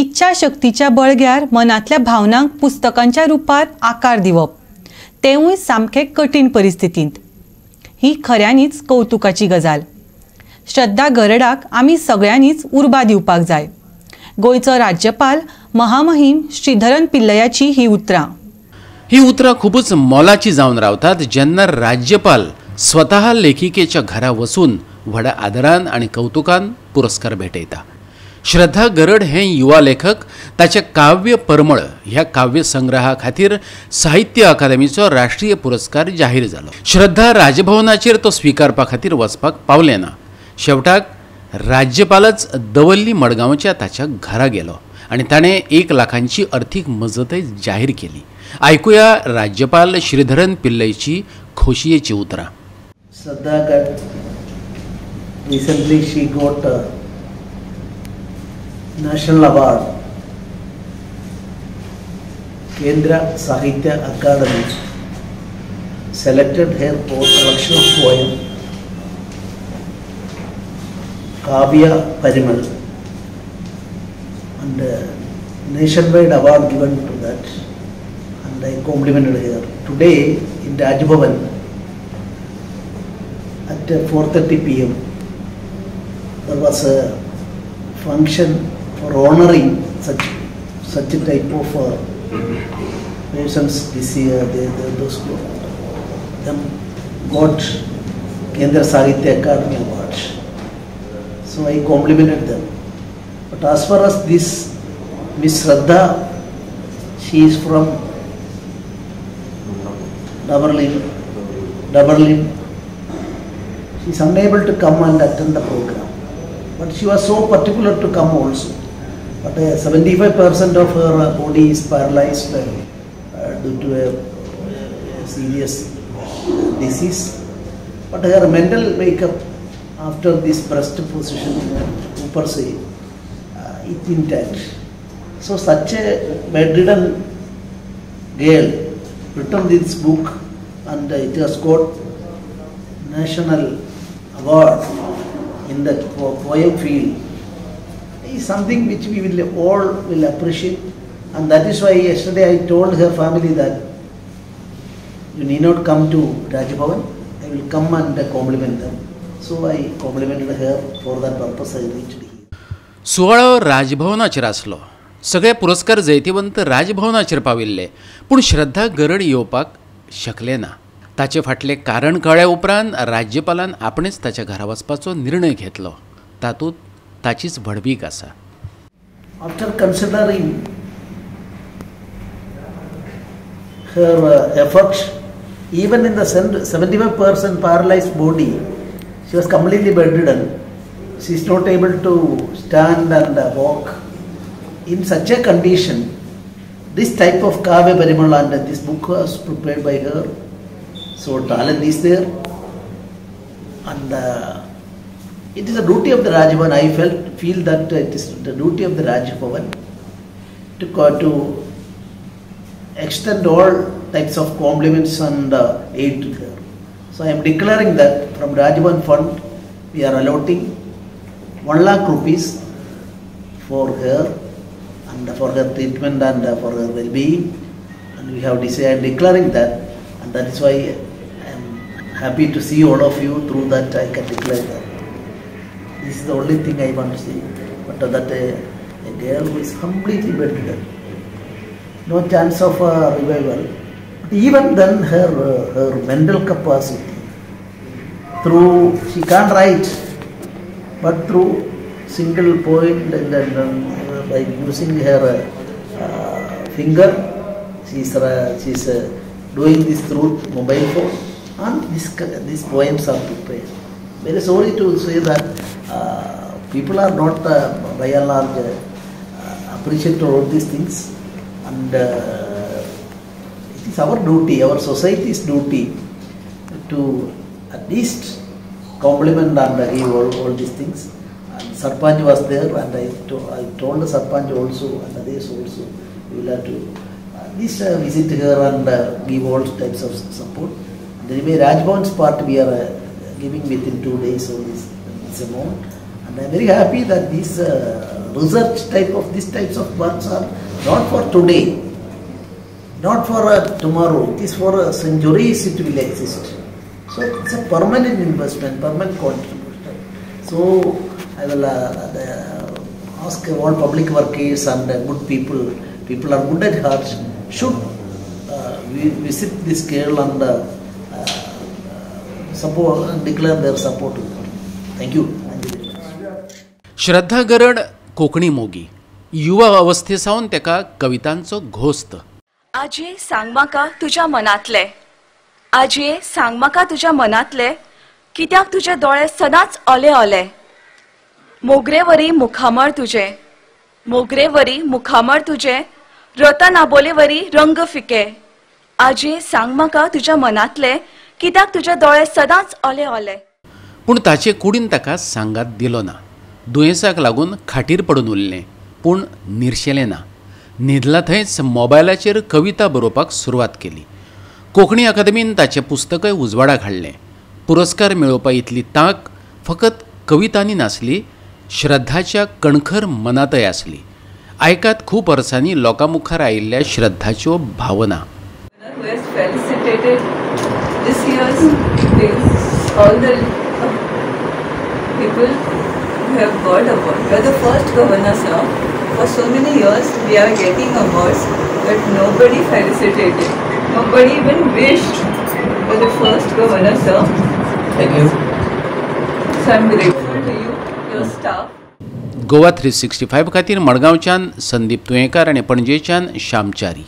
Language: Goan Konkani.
इच्छाशक्तीच्या बळग्यार मनांतल्या भावनांक पुस्तकांच्या रुपार आकार दिवप, तेवूय सामकें कठीण परिस्थितींत, ही खऱ्यांनीच कौतुकाची गजाल. श्रद्धा गरडाक आमी सगळ्यांनीच उर्बा दिवपाक जाय. गोंयचो राज्यपाल महामहीम श्रीधरन पिल्लयाची ही उतरां. ही उतरां खुबूच मोलाची जावन रावतात जेन्ना राज्यपाल स्वतः लेखिकेच्या घरा वचून व्हडा आदरान आनी कौतुकान पुरस्कार भेटयता. श्रद्धा गरड हें युवा लेखक ताचे काव्य परमळ ह्या काव्य संग्रहा खातीर साहित्य अकादमीचो राष्ट्रीय पुरस्कार जाहीर जालो. श्रद्धा राजभवनाचेर तो स्विकारपा खातीर वचपाक पावलें ना. शेवटाक राज्यपालच दवल्ली मडगांवच्या ताच्या घरा गेलो आनी ताणें 1 लाखांची अर्थीक मजतय जाहीर केली. आयकुया राज्यपाल श्रीधरन पिल्लयची खोशयेची उतरां. Shraddha Garad recently she got a national award, Kendra Sahitya Akademi selected her for collection of poem Kavya Parimal and nationwide award given to that, and I complimented her. Today in Raj Bhavan at 4:30 p.m. there was a function for honoring such a type of persons this year. Those them got Kendra Sahitya Akademi Award. So I complimented them. But as far as this Miss Shraddha, she is from Dabarlim. She is unable to come and attend the program. But she was so particular to come also. But 75% of her body is paralyzed due to a serious disease. But her mental makeup after this breast position, Cooper say, it's intact. So such a bedridden girl written this book, and it has got national award in the poem field, is something which we will all will appreciate. And that is why yesterday I told her family that you need not come to Raj Bhavan, I will come and compliment them. So I complimented her for that purpose. I reached here. सुवाळो राजभवनाचेर आसलो. सगळे पुरस्कार जैतिवंत राजभवनाचेर पाविल्ले, पूण श्रद्धा गरड येवपाक शकले ना. ताचे फाटलें कारण कळ्ळ्या उपरांत राज्यपालान आपणेच ताच्या घरा वचपाचो निर्णय घेतलो. तातूंत ताचीच व्हडवीक आसा. After considering her effort, even in the 75% paralyzed body, she was completely bedridden. She is not able to stand and walk. In such a condition, this type of Kavya Parimal and this book was prepared by her. So talent is there, and it is a duty of the Raj Bhavan. I feel that it is the duty of the Raj Bhavan to extend all types of compliments and aid to her. So I am declaring that from Raj Bhavan fund we are allotting 1 lakh rupees for her and for her treatment and for her well-being, and we have decided declaring that, and that is why I am happy to see all of you. Through that I can declare that. This is the only thing I want to say. But that a girl who is completely bedridden, no chance of a revival. But even then her mental capacity, through she can't write, but through single point and then by using her finger, she is doing this through mobile phone, and these poems are prepared. Very sorry to say that people are not by and large appreciate all these things, and it is our duty, our society's duty to at least compliment and give all these things. And Sarpanch was there, and I told the Sarpanch also and others also, we will have to at least visit her and give all types of support. And anyway, Raj Bhavan's part we are giving within 2 days all this amount. And I am very happy that this Research type of these types of works are not for today, not for tomorrow. It is for centuries it will exist. So it's a permanent investment, permanent contribution. So I will ask all public workers and good people, people are good at heart, should visit this girl and support and declare their support to her. Thank you. Thank you very much. Shraddha Garad Konkani मोगी, युवा अवस्थे सावन तेका कवितांचो घोस्त. आजये सांग म्हाका तुज्या मनांतलें, आजये सांग म्हाका तुज्या मनांतलें, कित्याक तुजे दोळे सदांच ओले ओले, मोगरेवरी मुखामळ तुजें, मोगरेवरी मुखामळ तुजें, रतन आबोलेवरी रंग फिके, आजये सांग म्हाका तुज्या मनांतलें, कित्याक तुजे दोळे सदांच ओले ओले. पूण ताचे कुडीन ताका सांगात दिलो ना. दुयेंसाक लागून खाटीर पडून उरलें, पूण निर्शेलें ना. न्हिदला थंयच मोबायलाचेर कविता बरोवपाक सुरवात केली. कोंकणी अकादमीन ताचें पुस्तकय उजवाडाक हाडलें. पुरस्कार मेळोवपा इतली तांक फकत कवितांनी नासली, श्रद्धाच्या कणखर मनांतय आसली. आयकात खूब वर्सांनी लोकां मुखार आयिल्ल्या श्रद्धाच्यो भावना. Who have got award. You are the first governor, sir. For so many years we are getting awards, but nobody felicitated. Nobody even wished. You are the first governor, sir. Thank you. So I am grateful to you, your staff. Goa 365 खातीर मडगांवच्यान संदीप तुयेंकार आनी पणजेच्यान श्यामचारी.